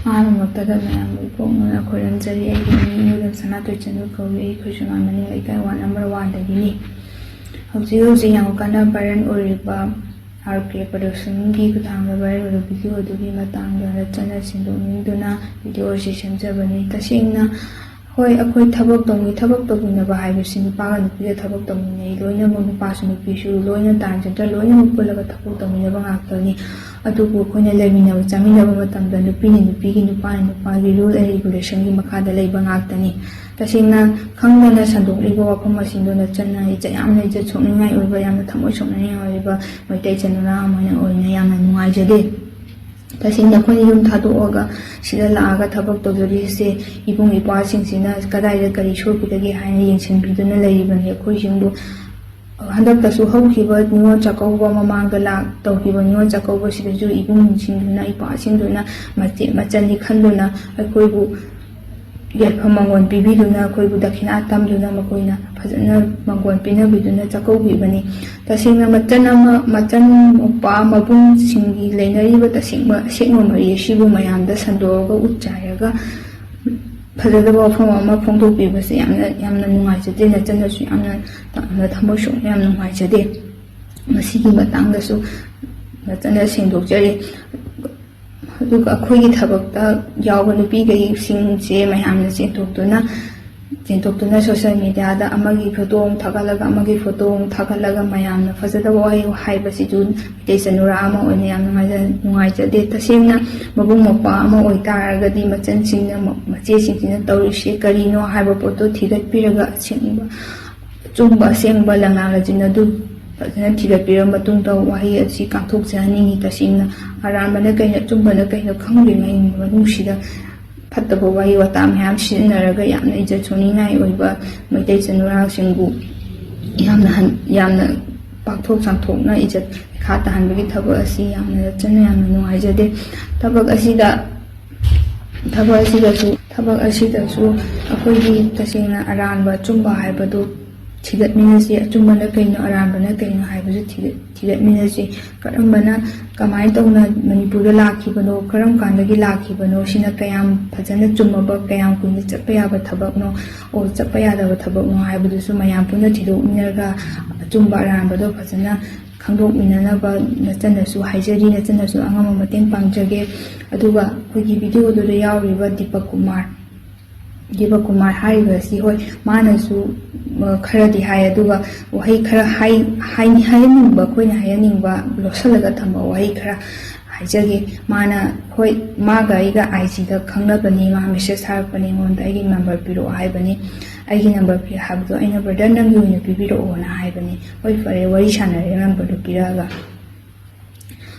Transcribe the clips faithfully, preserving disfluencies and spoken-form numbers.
ꯑꯍꯥꯟꯕꯃꯛꯇꯗ ꯃꯌꯥꯝꯕꯨ ꯏꯀꯣꯛꯅꯅ ꯈꯣꯏꯔꯝꯖꯔꯤ꯫ ꯑꯩꯒꯤ ꯃꯤꯡ ꯏꯔꯝ ꯁꯅꯥꯇꯣꯏ ꯆꯅꯨ ꯀꯧꯏ꯫ ꯑꯩ ꯈꯣꯏꯖꯨꯃꯥꯟ ꯃꯅꯤꯡ ꯂꯩꯀꯥꯏ ꯋꯥꯔꯗ ꯅꯝꯕꯔ ꯋꯥꯟꯗꯒꯤꯅꯤ꯫ ꯍꯧꯖꯤꯛ ꯍꯧꯖꯤꯛ ꯌꯥꯝ ꯀꯟꯅ ꯚꯥꯏꯔꯦꯜ ꯑꯣꯏꯔꯤꯕ ꯑꯥꯔ ꯀꯦ ꯄ꯭ꯔꯗꯛꯁꯟꯒꯤ ꯈꯨꯠꯊꯥꯡꯗ ꯚꯥꯏꯔꯦꯜ ꯑꯣꯏꯕ ꯚꯤꯗꯤꯑꯣ ꯑꯗꯨꯒꯤ ꯃꯇꯥꯡꯗ ꯅꯆꯟꯅ ꯁꯦꯡꯗꯣꯛꯅꯤꯡꯗꯨꯅ ꯚꯤꯗꯤꯑꯣ ꯑꯁꯤ ꯁꯦꯝꯖꯕꯅꯤ꯫ ꯇꯁꯦꯡꯅ ꯍꯣꯏ, ꯑꯩꯈꯣꯏ ꯊꯕꯛ ꯇꯧꯃꯤ, ꯊꯕꯛ ꯇꯧꯃꯤꯟꯅꯕ ꯍꯥꯏꯕꯁꯤ ꯅꯨꯄꯥꯒ ꯅꯨꯄꯤꯒ ꯊꯕꯛ ꯇꯧꯃꯤꯟꯅꯩ, ꯂꯣꯏꯅꯃꯛ ꯅꯨꯄꯥꯁꯨ ꯅꯨꯄꯤꯁꯨ ꯂꯣꯏꯅ ꯇꯥꯟꯖꯗ꯭ꯔ ꯂꯣꯏꯅꯃꯛ ꯄꯨꯜꯂꯒ ꯊꯕꯛ ꯇꯧꯃꯤꯟꯅꯕ ꯉꯥꯛꯇꯅꯤ꯫ ꯑꯗꯨꯕꯨ ꯑꯩꯈꯣꯏꯅ ꯂꯩꯃꯤꯟꯅꯕ ꯆꯥꯃꯤꯟꯅꯕ ꯃꯇꯝꯗ ꯅꯨꯄꯤꯅ ꯅꯨꯄꯤꯒꯤ, ꯅꯨꯄꯥꯅ ꯅꯨꯄꯥꯒꯤ rule and regulationꯒꯤ ꯃꯈꯥꯗ ꯂꯩꯕ ꯉꯥꯛꯇꯅꯤ꯫ ꯇꯁꯦꯡꯅ ꯈꯪꯗꯅ ꯁꯟꯗꯣꯛꯂꯤꯕ ꯋꯥꯐꯝ ꯑꯁꯤꯡꯗꯣ ꯅꯆꯟꯅ ꯏꯆ-, ꯌꯥꯝꯅ ꯏꯖꯠ ꯁꯣꯛꯅꯤꯡꯉꯥꯏ ꯑꯣꯏꯕ, ꯌꯥꯝꯅ ꯊꯃꯣꯏ ꯁꯣꯛꯅꯤꯡꯉꯥꯏ ꯑꯣꯏꯕ ꯃꯩꯇꯩ ꯏꯆꯟ ꯅꯨꯄꯥ ꯑꯃ ꯑꯣꯏꯅ ꯌꯥꯝꯅ ꯅꯨꯡꯉꯥꯏꯖꯗꯦ꯫ ꯇꯁꯦꯡꯅ ꯑꯩꯈꯣꯏꯅ ꯌꯨꯝ ꯊꯥꯗꯣꯛꯑꯒ ꯁꯤꯗ ꯂꯥꯛꯑꯒ ꯊꯕꯛ ꯇꯧꯖꯔꯤꯁꯦ ꯏꯕꯨꯡ ꯏꯄ꯭ꯋꯥꯁꯤꯡꯁꯤꯅ ꯀꯗꯥꯏꯗ ꯀꯔꯤ ꯁꯣꯏꯈꯤꯗꯒꯦ ꯍꯥꯏꯅ ꯌꯦꯡꯁꯤꯟꯕꯤꯗꯨꯅ ꯂꯩꯔꯤꯕꯅꯤ꯫ ꯑꯩꯈꯣꯏꯁꯤꯡꯕꯨ ꯍꯟꯗꯛꯇꯁꯨ ꯍꯧꯈꯤꯕ ꯅꯤꯉꯣꯜ ꯆꯥꯛꯀꯧꯕ ꯃꯃꯥꯡꯗ ꯂꯥꯛ-, ꯇꯧꯈꯤꯕ ꯅꯤꯉꯣꯜ ꯆꯥꯛꯀꯧꯕꯁꯤꯗꯁꯨ ꯏꯕꯨꯡꯁꯤꯡꯗꯨꯅ, ꯏꯄ꯭ꯋꯥꯁꯤꯡꯗꯨꯅ ꯃꯆꯦ-, ꯃꯆꯟꯅꯤ ꯈꯟꯗꯨꯅ ꯑꯩꯈꯣꯏꯕꯨ ꯌꯥꯏꯐ ꯃꯪꯒꯣꯜ ꯄꯤꯕꯤꯗꯨꯅ, ꯑꯩꯈꯣꯏꯕꯨ ꯗꯈꯤꯅꯥ ꯇꯝꯗꯨꯅ ꯃꯈꯣꯏꯅ ꯐꯖꯅ ꯃꯪꯒꯣꯜ ꯄꯤꯅꯕꯤꯗꯨꯅ ꯆꯥꯛꯀꯧꯕꯤꯕꯅꯤ꯫ ꯇꯁꯦꯡꯅ ꯃꯆꯟ ꯑꯃ, ꯃꯆꯟ ꯃꯧꯄ꯭ꯋꯥ ꯃꯕꯨꯡꯁꯤꯡꯒꯤ ꯂꯩꯅꯔꯤꯕ ꯇꯁꯦꯡꯕ ꯑꯁꯦꯡꯕ ꯃꯔꯤ ꯑꯁꯤꯕꯨ ꯃꯌꯥꯝꯗ ꯁꯟꯗꯣꯛꯑꯒ ꯎꯠ ꯆꯥꯏꯔꯒ ꯐꯖꯗꯕ ꯋꯥꯐꯝ ꯑꯃ ꯐꯣꯡꯗꯣꯛꯄꯤꯕꯁꯦ ꯌꯥꯝꯅ, ꯌꯥꯝꯅ ꯅꯨꯡꯉꯥꯏꯖꯗꯦ꯫ ꯅꯆꯟꯅꯁꯨ ꯌꯥꯝꯅ, ꯌꯥꯝꯅ ꯊꯃꯣꯏ ꯁꯣꯛꯅ ꯌꯥꯝ ꯅꯨꯡꯉꯥꯏꯖꯗꯦ꯫ ꯃꯁꯤꯒꯤ ꯃꯇꯥꯡꯗꯁꯨ ꯅꯆꯟꯅ ꯁꯦꯡꯗꯣꯛꯆꯔꯤ꯫ ꯑꯗꯨꯒ ꯑꯩꯈꯣꯏꯒꯤ ꯊꯕꯛꯇ ꯌꯥꯎꯕ ꯅꯨꯄꯤꯈꯩꯁꯤꯡꯁꯦ ꯃꯌꯥꯝꯅ ꯆꯦꯟꯊꯣꯛꯇꯨꯅ, ꯆꯦꯟꯊꯣꯛꯇꯨꯅ social mediaꯗ ꯑꯃꯒꯤ ꯐꯣꯇꯣ ꯑꯃꯨꯛ ꯊꯥꯒꯠꯂꯒ, ꯑꯃꯒꯤ ꯐꯣꯇꯣ ꯑꯃꯨꯛ ꯊꯥꯒꯠꯂꯒ ꯃꯌꯥꯝꯅ ꯐꯖꯗꯕ ꯋꯥꯍꯩ ꯍꯥꯏꯕꯁꯤꯁꯨ ꯃꯩꯇꯩ ꯆꯅꯨꯔꯥ ꯑꯃ ꯑꯣꯏꯅ ꯌꯥꯝ ꯅꯨꯡꯉꯥꯏꯖ-, ꯅꯨꯡꯉꯥꯏꯖꯗꯦ꯫ ꯇꯁꯦꯡꯅ ꯃꯕꯨꯡ ꯃꯧꯄ꯭ꯋꯥ ꯑꯃ ꯑꯣꯏꯇꯥꯔꯒꯗꯤ ꯃꯆꯟꯁꯤꯡꯅ, ꯃ-, ꯃꯆꯦꯁꯤꯡꯁꯤꯅ ꯇꯧꯔꯤꯁꯦ ꯀꯔꯤꯅꯣ ꯍꯥꯏꯕ ꯄꯣꯠꯇꯣ ꯊꯤꯒꯠꯄꯤꯔꯒ ꯑꯁꯦꯡꯕ ꯑꯆꯨꯝꯕ ꯑꯁꯦꯡꯕ ꯂꯪꯂꯥ ꯂꯆꯤꯟ ꯑꯗꯨ ꯐꯖꯅ ꯊꯤꯒꯠꯄꯤꯔꯕ ꯃꯇꯨꯡꯗ ꯋꯥꯍꯩ ꯑꯁꯤ ꯀꯥꯡꯊꯣꯛꯆꯍꯟꯅꯤꯡꯏ꯫ ꯇꯁꯦꯡꯅ ꯑꯔꯥꯟꯕꯅ ꯀꯩꯅꯣ, ꯑꯆꯨꯝꯕꯅ ꯀꯩꯅꯣ ꯈꯪꯗ꯭ꯔꯤꯉꯩ ꯃꯅꯨꯡꯁꯤꯗ ꯐꯠꯇꯕ ꯋꯥꯍꯩ ꯋꯥꯇꯥ ꯃꯌꯥꯝ ꯁꯤꯖꯤꯟꯅꯔꯒ ꯌꯥꯝꯅ ꯏꯖꯠ ꯁꯣꯛꯅꯤꯡꯉꯥꯏ ꯑꯣꯏꯕ ꯃꯩꯇꯩ ꯆꯅꯨꯔꯥꯁꯤꯡꯕꯨ ꯌꯥꯝꯅ ꯍꯟ-, ꯌꯥꯝꯅ ꯄꯥꯛꯊꯣꯛ ꯆꯥꯎꯊꯣꯛꯅ ꯏꯖꯠ ꯏꯈꯥ ꯇꯥꯍꯟꯕꯒꯤ ꯊꯕꯛ ꯑꯁꯤ ꯌꯥꯝꯅ ꯆꯟꯅ ꯌꯥꯝꯅ ꯅꯨꯡꯉꯥꯏꯖꯗꯦ꯫ ꯊꯕꯛ ꯑꯁꯤꯗ, ꯊꯕꯛ ꯑꯁꯤꯗꯁꯨ, ꯊꯕꯛ ꯑꯁꯤꯗꯁꯨ ꯑꯩꯈꯣꯏꯒꯤ ꯇꯁꯦꯡꯅ ꯑꯔꯥꯟꯕ ꯑꯆꯨꯝꯕ ꯍꯥꯏꯕꯗꯨ ꯊꯤꯒꯠꯃꯤꯟꯅꯁꯤ꯫ ꯑꯆꯨꯝꯕꯅ ꯀꯩꯅꯣ, ꯑꯔꯥꯟꯕꯅ ꯀꯩꯅꯣ ꯍꯥꯏꯕꯁꯨ ꯊꯤꯒꯠ-, ꯊꯤꯒꯠꯃꯤꯟꯅꯁꯤ꯫ ꯀꯔꯝꯕꯅ, ꯀꯃꯥꯏꯅ ꯇꯧꯅ ꯃꯅꯤꯄꯨꯔꯗ ꯂꯥꯛꯈꯤꯕꯅꯣ, ꯀꯔꯝ ꯀꯥꯟꯗꯒꯤ ꯂꯥꯛꯈꯤꯕꯅꯣ, ꯁꯤꯅ ꯀꯌꯥꯝ ꯐꯖꯅ ꯆꯨꯝꯃꯕ, ꯀꯌꯥꯝ ꯀꯨꯏꯅ ꯆꯠꯄ ꯌꯥꯕ ꯊꯕꯛꯅꯣ, ꯑꯣ, ꯆꯠꯄ ꯌꯥꯗꯕ ꯊꯕꯛꯅꯣ ꯍꯥꯏꯕꯗꯨꯁꯨ ꯃꯌꯥꯝ ꯄꯨꯟꯅ ꯊꯤꯗꯣꯛꯃꯤꯟꯅꯔꯒ ꯑꯆꯨꯝꯕ ꯑꯔꯥꯟꯕꯗꯣ ꯐꯖꯅ ꯈꯪꯗꯣꯛꯃꯤꯟꯅꯅꯕ ꯅꯆꯟꯅꯁꯨ ꯍꯥꯏꯖꯔꯤ, ꯅꯆꯟꯅꯁꯨ ꯑꯉꯝꯕ ꯃꯇꯦꯡ ꯄꯥꯡꯖꯒꯦ꯫ ꯑꯗꯨꯒ ꯑꯩꯈꯣꯏꯒꯤ videoꯗꯨꯗ ꯌꯥꯎꯔꯤꯕ ꯗꯤꯄꯛ ꯀꯨꯃꯥꯔ, ꯗꯤꯄꯛ ꯀꯨꯃꯥꯔ ꯍꯥꯏꯔꯤꯕ ꯑꯁꯤ, ꯍꯣꯏ, ꯃꯥꯅꯁꯨ, ꯑ, ꯈꯔꯗꯤ ꯍꯥꯏ, ꯑꯗꯨꯒ ꯋꯥꯍꯩ ꯈꯔ ꯍꯥꯏ-, ꯍꯥꯏ-, ꯍꯥꯏꯍꯟꯅꯤꯡꯕ, ꯑꯩꯈꯣꯏꯅ ꯍꯥꯏꯍꯟꯅꯤꯡꯕ ꯂꯣꯠꯁꯤꯜꯂꯒ ꯊꯝꯕ ꯋꯥꯍꯩ ꯈꯔ ꯍꯥꯏꯖꯒꯦ꯫ ꯃꯥꯅ, ꯍꯣꯏ, ꯃꯥꯒ ꯑꯩꯒ IG ꯗ ꯈꯪꯅꯕꯅꯤ, ꯃꯥ message ꯊꯥꯔꯛꯄꯅꯤ ꯑꯩꯉꯣꯟꯗ, "ꯑꯩꯒꯤ number ꯄꯤꯔꯛꯑꯣ" ꯍꯥꯏꯕꯅꯤ꯫ "ꯑꯩꯒꯤ number ꯄꯤꯔꯛꯑꯣ" ꯍꯥꯏꯕꯗꯣ ꯑꯩꯅ, "Brother, ꯅꯪꯒꯤ ꯑꯣꯏꯅ ꯄꯤꯕꯤꯔꯛꯑꯣꯅ" ꯍꯥꯏꯕꯅꯤ꯫ ꯍꯣꯏ, ꯐꯔꯦ, ꯋꯥꯔꯤ ꯁꯥꯟꯅꯔꯦ, number ꯗꯨ ꯄꯤꯔꯛꯑꯒ꯫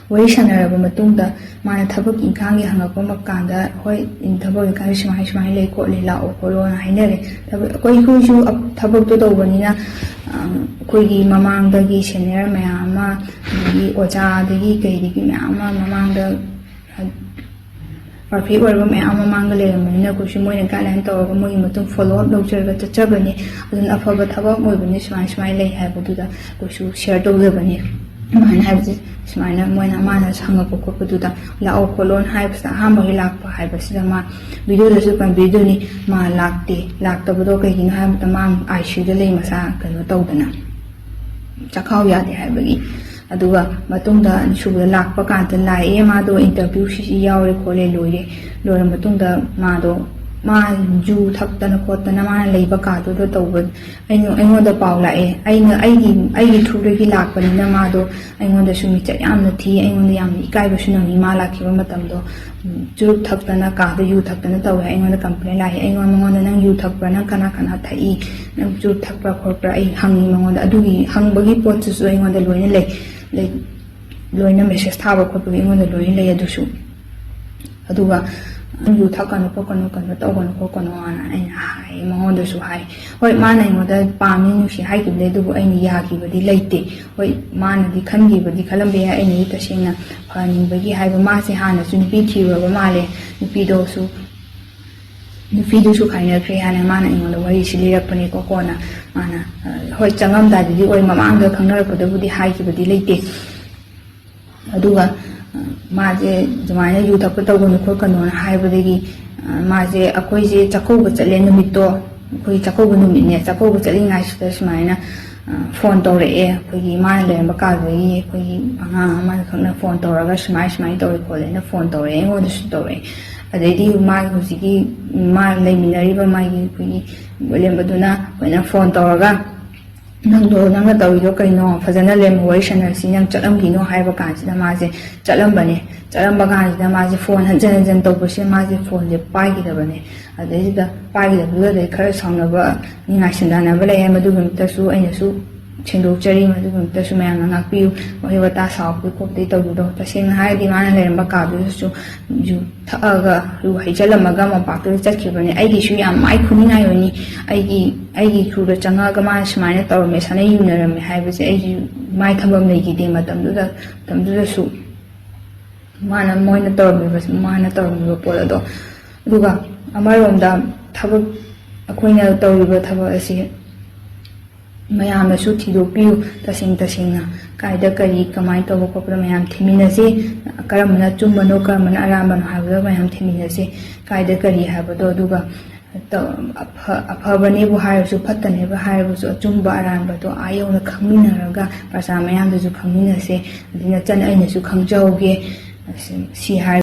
ꯋꯥꯔꯤ ꯁꯥꯟꯅꯔꯕ ꯃꯇꯨꯡꯗ ꯃꯥꯅ ꯊꯕꯛ ꯏꯪꯈꯥꯡꯒꯤ ꯍꯪꯉꯛꯄ ꯀꯥꯟꯗ, "ꯍꯣꯏ, ꯊꯕꯛ ꯏꯪꯈꯥꯡꯒꯤ ꯁꯨꯃꯥꯏ ꯁꯨꯃꯥꯏꯅ ꯂꯩ ꯈꯣꯠꯂꯤ, ꯂꯥꯛꯑꯣ ꯈꯣꯠꯂꯣꯅ" ꯍꯥꯏꯅꯔꯦ꯫ ꯊꯕꯛ, ꯑꯩꯈꯣꯏ, ꯑꯩꯈꯣꯏꯁꯨ ꯑꯞ-, ꯊꯕꯛꯇꯣ ꯇꯧꯕꯅꯤꯅ, ꯑ, ꯑꯩꯈꯣꯏꯒꯤ ꯃꯃꯥꯡꯗꯒꯤ senior ꯃꯌꯥꯝ ꯑꯃ, ꯑꯗꯒꯤ ꯑꯣꯖꯥꯗꯒꯤ ꯀꯩꯗꯒꯤ ꯃꯌꯥꯝ ꯑꯃ ꯃꯃꯥꯡꯗ perfect ꯑꯣꯏꯔꯕ ꯃꯌꯥꯝ ꯃꯃꯥꯡꯗ ꯂꯩꯔꯝꯕꯅꯤꯅ, ꯑꯩꯈꯣꯏꯁꯨ ꯃꯣꯏꯅ guideline ꯇꯧꯔꯒ ꯃꯣꯏꯒꯤ ꯃꯇꯨꯡ follow up ꯂꯧꯖꯔꯒ ꯆꯠꯆꯕꯅꯦ꯫ ꯑꯗꯨꯅ ꯑꯐꯕ ꯊꯕꯛ ꯑꯣꯏꯕꯅꯤ, ꯁꯨꯃꯥꯏ ꯁꯨꯃꯥꯏꯅ ꯂꯩ ꯍꯥꯏꯕꯗꯨꯗ ꯑꯩꯈꯣꯏꯁꯨ share ꯇꯧꯖꯕꯅꯦ꯫ ꯑꯗꯨꯃꯥꯏꯅ ꯍꯥꯏꯕꯁꯦ, ꯁꯨꯃꯥꯏꯅ ꯃꯣꯏꯅ, ꯃꯥꯅ ꯍꯪꯉꯛꯄ ꯈꯣꯠꯄꯗꯨꯗ, "ꯂꯥꯛꯑꯣ ꯈꯣꯠꯂꯣꯅ" ꯍꯥꯏꯕꯁꯤꯗ, ꯑꯍꯥꯟꯕꯒꯤ ꯂꯥꯛꯄ ꯍꯥꯏꯕꯁꯤꯗ ꯃꯥ videoꯗꯁꯨ ꯄꯟꯕꯤꯗꯣꯏꯅꯤ, ꯃꯥ ꯂꯥꯛꯇꯦ꯫ ꯂꯥꯛꯇꯕꯗꯣ ꯀꯩꯒꯤꯅꯣ ꯍꯥꯏꯕꯗ, ꯃꯥ ICUꯗ ꯂꯩ, ꯃꯁꯥ ꯀꯩꯅꯣ ꯇꯧꯗꯅ, ꯆꯥꯛꯈꯥꯎ ꯌꯥꯗꯦ ꯍꯥꯏꯕꯒꯤ꯫ ꯑꯗꯨꯒ ꯃꯇꯨꯡꯗ ꯑꯅꯤꯁꯨꯕꯗ ꯂꯥꯛꯄ ꯀꯥꯟꯗ ꯂꯥꯛꯑꯦ, ꯃꯥꯗꯣ interview ꯁꯤꯁꯤ ꯌꯥꯎꯔꯦ ꯈꯣꯠꯂꯦ, ꯂꯣꯏꯔꯦ꯫ ꯂꯣꯏꯔ ꯃꯇꯨꯡꯗ ꯃꯥꯗꯣ, ꯃꯥ ꯌꯨ ꯊꯛꯇꯅ ꯈꯣꯠꯇꯅ ꯃꯥꯅ ꯂꯩꯕ ꯀꯥꯗꯨꯗ ꯇꯧꯕ, ꯑꯩꯉꯣꯟ-, ꯑꯩꯉꯣꯟꯗ ꯄꯥꯎ ꯂꯥꯛꯑꯦ꯫ ꯑꯩꯅ, ꯑꯩꯒꯤ, ꯑꯩꯒꯤ throughꯗꯒꯤ ꯂꯥꯛꯄꯅꯤꯅ ꯃꯥꯗꯣ ꯑꯩꯉꯣꯟꯗꯁꯨ ꯃꯤꯡꯆꯠ ꯌꯥꯝꯅ ꯊꯤ, ꯑꯩꯉꯣꯟꯗ ꯌꯥꯝꯅ ꯏꯀꯥꯏꯕꯁꯨ ꯅꯪꯉꯤ꯫ ꯃꯥ ꯂꯥꯛꯈꯤꯕ ꯃꯇꯝꯗꯣ, ꯎꯝ, ꯆꯨꯔꯨꯞ ꯊꯛꯇꯅ, ꯀꯥꯗ ꯌꯨ ꯊꯛꯇꯅ ꯇꯧꯋꯦ꯫ ꯑꯩꯉꯣꯟꯗ complain ꯂꯥꯛꯑꯦ꯫ ꯑꯩꯉꯣꯟꯗ, "ꯃꯉꯣꯟꯗ ꯅꯪ ꯌꯨ ꯊꯛꯄ꯭ꯔꯥ? ꯅꯪ ꯀꯅꯥ ꯀꯅꯥ ꯊꯛꯏ? ꯅꯪ ꯆꯨꯔꯨꯞ ꯊꯛꯄ꯭ꯔꯥ ꯈꯣꯠꯄ꯭ꯔꯥ?" ꯑꯩ ꯍꯪꯉꯤ ꯃꯉꯣꯟꯗ꯫ ꯑꯗꯨꯒꯤ ꯍꯪꯕꯒꯤ ꯄꯣꯠꯇꯨꯁꯨ ꯑꯩꯉꯣꯟꯗ ꯂꯣꯏꯅ ꯂꯩ, ꯂꯩ, ꯂꯣꯏꯅ message ꯊꯥꯕ ꯈꯣꯠꯄꯒꯤ ꯑꯩꯉꯣꯟꯗ ꯂꯣꯏꯅ ꯂꯩ꯫ ꯑꯗꯨꯁꯨ, ꯑꯗꯨꯒ, "ꯅꯪ ꯌꯨ ꯊꯛꯀꯅꯨ ꯈꯣꯠꯀꯅꯨ, ꯀꯩꯅꯣ ꯇꯧꯒꯅꯨ ꯈꯣꯠꯀꯅꯨ" ꯍꯥꯏꯅ ꯑꯩꯅ ꯍꯥꯏ, ꯃꯉꯣꯟꯗꯁꯨ ꯍꯥꯏ꯫ ꯍꯣꯏ, ꯃꯥꯅ ꯑꯩꯉꯣꯟꯗ ꯄꯥꯝꯃꯤ ꯅꯨꯡꯁꯤ ꯍꯥꯏꯈꯤꯕꯅꯦ, ꯑꯗꯨꯕꯨ ꯑꯩꯅ ꯌꯥꯈꯤꯕꯗꯤ ꯂꯩꯇꯦ꯫ ꯍꯣꯏ, ꯃꯥꯅꯗꯤ ꯈꯟꯈꯤꯕꯗꯤ ꯈꯜꯂꯝꯕ ꯌꯥꯏ, ꯑꯩꯅꯗꯤ ꯇꯁꯦꯡꯅ ꯐꯍꯟꯅꯤꯡꯕꯒꯤ ꯍꯥꯏꯕ꯫ ꯃꯥꯁꯦ ꯍꯥꯟꯅꯁꯨ ꯅꯨꯄꯤ ꯊꯤꯔꯨꯔꯕ ꯃꯥꯜꯂꯦ꯫ ꯅꯨꯄꯤꯗꯣꯁꯨ ꯅꯨꯄꯤꯗꯨꯁꯨ ꯈꯥꯏꯅꯈ꯭ꯔꯦ ꯍꯥꯏꯅ ꯃꯥꯅ ꯑꯩꯉꯣꯟꯗ ꯋꯥꯔꯤꯁꯤ ꯂꯤꯔꯛꯄꯅꯦꯀꯣ꯫ ꯀꯣꯟꯅ ꯃꯥꯅ, ꯑ, ꯍꯣꯏ, ꯆꯪꯉꯝꯗꯥꯏꯗꯗꯤ ꯑꯣꯏ, ꯃꯃꯥꯡꯗ ꯈꯪꯅꯔꯛꯄꯗꯕꯨꯗꯤ ꯍꯥꯏꯈꯤꯕꯗꯤ ꯂꯩꯇꯦ꯫ ꯑꯗꯨꯒ, ꯑ, ꯃꯥꯁꯦ ꯑꯗꯨꯃꯥꯏꯅ ꯌꯨ ꯊꯛꯄ ꯇꯧꯒꯅꯨ ꯈꯣꯠꯀꯅꯣꯅ ꯍꯥꯏꯕꯗꯒꯤ, ꯑ, ꯃꯥꯁꯦ, ꯑꯩꯈꯣꯏꯁꯦ ꯆꯥꯛꯀꯧꯕ ꯆꯠꯂꯦ ꯅꯨꯃꯤꯠꯇꯣ, ꯑꯩꯈꯣꯏ ꯆꯥꯛꯀꯧꯕ ꯅꯨꯃꯤꯠꯅꯦ, ꯆꯥꯛꯀꯧꯕ ꯆꯠꯂꯤꯉꯥꯏꯁꯤꯗ ꯁꯨꯃꯥꯏꯅ, ꯑ, ꯐꯣꯟ ꯇꯧꯔꯛꯑꯦ꯫ ꯑꯩꯈꯣꯏꯒꯤ ꯃꯥꯅ ꯂꯩꯔꯝꯕ ꯀꯥꯗꯨꯗꯒꯤ ꯑꯩꯈꯣꯏꯒꯤ ꯑꯉꯥꯡ ꯑꯃꯈꯛꯅ ꯐꯣꯟ ꯇꯧꯔꯒ ꯁꯨꯃꯥꯏ ꯁꯨꯃꯥꯏꯅ ꯇꯧꯋꯦ ꯈꯣꯠꯂꯦꯅ ꯐꯣꯟ ꯇꯧꯔꯛꯑꯦ, ꯑꯩꯉꯣꯟꯗꯁꯨ ꯇꯧꯔꯛꯑꯦ꯫ ꯑꯗꯩꯗꯤ ꯃꯥꯒꯤ ꯍꯧꯖꯤꯛꯀꯤ ꯃꯥ ꯂꯩꯃꯤꯟꯅꯔꯤꯕ ꯃꯥꯒꯤ ꯑꯩꯈꯣꯏꯒꯤ ꯕꯣꯏꯂꯦꯝꯕꯗꯨꯅ ꯑꯩꯈꯣꯏꯅ ꯐꯣꯟ ꯇꯧꯔꯒ, "ꯅꯪꯗꯣ, ꯅꯪꯅ ꯇꯧꯔꯤꯗꯣ ꯀꯩꯅꯣ? ꯐꯖꯅ ꯂꯩꯔꯝꯃꯨ, ꯋꯥꯔꯤ ꯁꯥꯟꯅꯔꯁꯤ, ꯅꯪ ꯆꯠꯂꯝꯈꯤꯅꯣ" ꯍꯥꯏꯕ ꯀꯥꯟꯁꯤꯗ ꯃꯥꯁꯦ ꯆꯠꯂꯝꯕꯅꯦ꯫ ꯆꯠꯂꯝꯕ ꯀꯥꯟꯁꯤꯗ ꯃꯥꯁꯦ ꯐꯣꯟ ꯍꯟꯖꯤꯟ ꯍꯟꯖꯤꯟ ꯇꯧꯕꯁꯦ ꯃꯥꯁꯦ ꯐꯣꯟꯁꯦ ꯄꯥꯏꯈꯤꯗꯕꯅꯦ꯫ ꯑꯗꯩꯁꯤꯗ ꯄꯥꯏꯈꯤꯗꯕꯗꯨꯗ ꯑꯗꯩ ꯈꯔ ꯁꯥꯎꯅꯕ, ꯅꯤꯡꯉꯥꯏ ꯁꯤꯟꯗꯥꯅꯕ ꯂꯩ ꯍꯥꯏ꯫ ꯃꯗꯨꯒꯤ ꯅꯨꯃꯤꯠꯇꯁꯨ ꯑꯩꯅꯁꯨ ꯁꯦꯡꯗꯣꯛꯆꯔꯤ, ꯃꯗꯨꯒꯤ ꯅꯨꯃꯤꯠꯇꯁꯨ ꯃꯌꯥꯝꯅ ꯉꯥꯛꯄꯤꯌꯨ꯫ ꯋꯥꯍꯩ ꯋꯥꯇꯥ ꯁꯥꯎꯕꯒꯤ ꯈꯣꯠꯄꯗꯤ ꯇꯧꯕꯤꯗꯣ꯫ ꯇꯁꯦꯡꯅ ꯍꯥꯏꯔꯗꯤ ꯃꯥꯅ ꯂꯩꯔꯝꯕ ꯀꯥꯗꯨꯗꯁꯨ ꯌꯨ ꯊꯛꯑꯒ, ꯌꯨ ꯍꯩꯖꯤꯜꯂꯝꯃꯒ ꯃꯣꯝꯄꯥꯛꯇꯨꯗ ꯆꯠꯈꯤꯕꯅꯦ꯫ ꯑꯩꯒꯤꯁꯨ ꯌꯥꯝ ꯃꯥꯏ ꯈꯨꯅꯤꯡꯉꯥꯏ ꯑꯣꯏꯅꯤ꯫ ꯑꯩꯒꯤ, ꯑꯩꯒꯤ ꯏꯀꯨꯗ ꯆꯪꯉꯛꯑꯒ ꯃꯥꯅ ꯁꯨꯃꯥꯏꯅ ꯇꯧꯔꯝꯃꯦ, ꯁꯥꯟꯅꯩ ꯌꯨꯅꯔꯝꯃꯦ ꯍꯥꯏꯕꯁꯦ ꯑꯩꯒꯤ ꯃꯥꯏ ꯊꯝꯐꯝ ꯂꯩꯈꯤꯗꯦ꯫ ꯃꯇꯝꯗꯨꯗ, ꯃꯇꯝꯗꯨꯗꯁꯨ ꯃꯥꯅ, ꯃꯣꯏꯅ ꯇꯧꯔꯝꯃꯤꯕ, ꯃꯥꯅ ꯇꯧꯔꯝꯃꯤꯕ ꯄꯣꯠ ꯑꯗꯣ꯫ ꯑꯗꯨꯒ ꯑꯃꯔꯣꯝꯗ ꯊꯕꯛ, ꯑꯩꯈꯣꯏꯅ ꯇꯧꯔꯤꯕ ꯊꯕꯛ ꯑꯁꯤ ꯃꯌꯥꯝꯅꯁꯨ ꯊꯤꯗꯣꯛꯄꯤꯌꯨ꯫ ꯇꯁꯦꯡ ꯇꯁꯦꯡꯅ ꯀꯥꯏꯗ ꯀꯔꯤ ꯀꯃꯥꯏꯅ ꯇꯧꯕ ꯈꯣꯠꯄꯗꯣ ꯃꯌꯥꯝ ꯊꯤꯃꯤꯟꯅꯁꯤ꯫ ꯀꯔꯝꯕꯅ ꯑꯆꯨꯝꯕꯅꯣ, ꯀꯔꯝꯕꯅ ꯑꯔꯥꯟꯕꯅꯣ ꯍꯥꯏꯕꯗꯣ ꯃꯌꯥꯝ ꯊꯤꯃꯤꯟꯅꯁꯤ꯫ ꯀꯥꯏꯗ ꯀꯔꯤ ꯍꯥꯏꯕꯗꯣ꯫ ꯑꯗꯨꯒ ꯇ-, ꯑꯐ-, ꯑꯐꯕꯅꯦꯕꯨ ꯍꯥꯏꯔꯁꯨ, ꯐꯠꯇꯅꯦꯕꯨ ꯍꯥꯏꯔꯕꯁꯨ, ꯑꯆꯨꯝꯕ ꯑꯔꯥꯟꯕꯗꯣ ꯑꯥ ꯌꯧꯅ ꯈꯪꯃꯤꯟꯅꯔꯒ ꯄ꯭ꯔꯖꯥ ꯃꯌꯥꯝꯗꯁꯨ ꯈꯪꯃꯤꯟꯅꯁꯦ꯫ ꯑꯗꯨ ꯅꯆꯟ ꯑꯩꯅꯁꯨ ꯈꯪꯖꯍꯧꯒꯦ꯫ ꯑꯁꯤ, ꯁꯤ ꯍꯥꯏ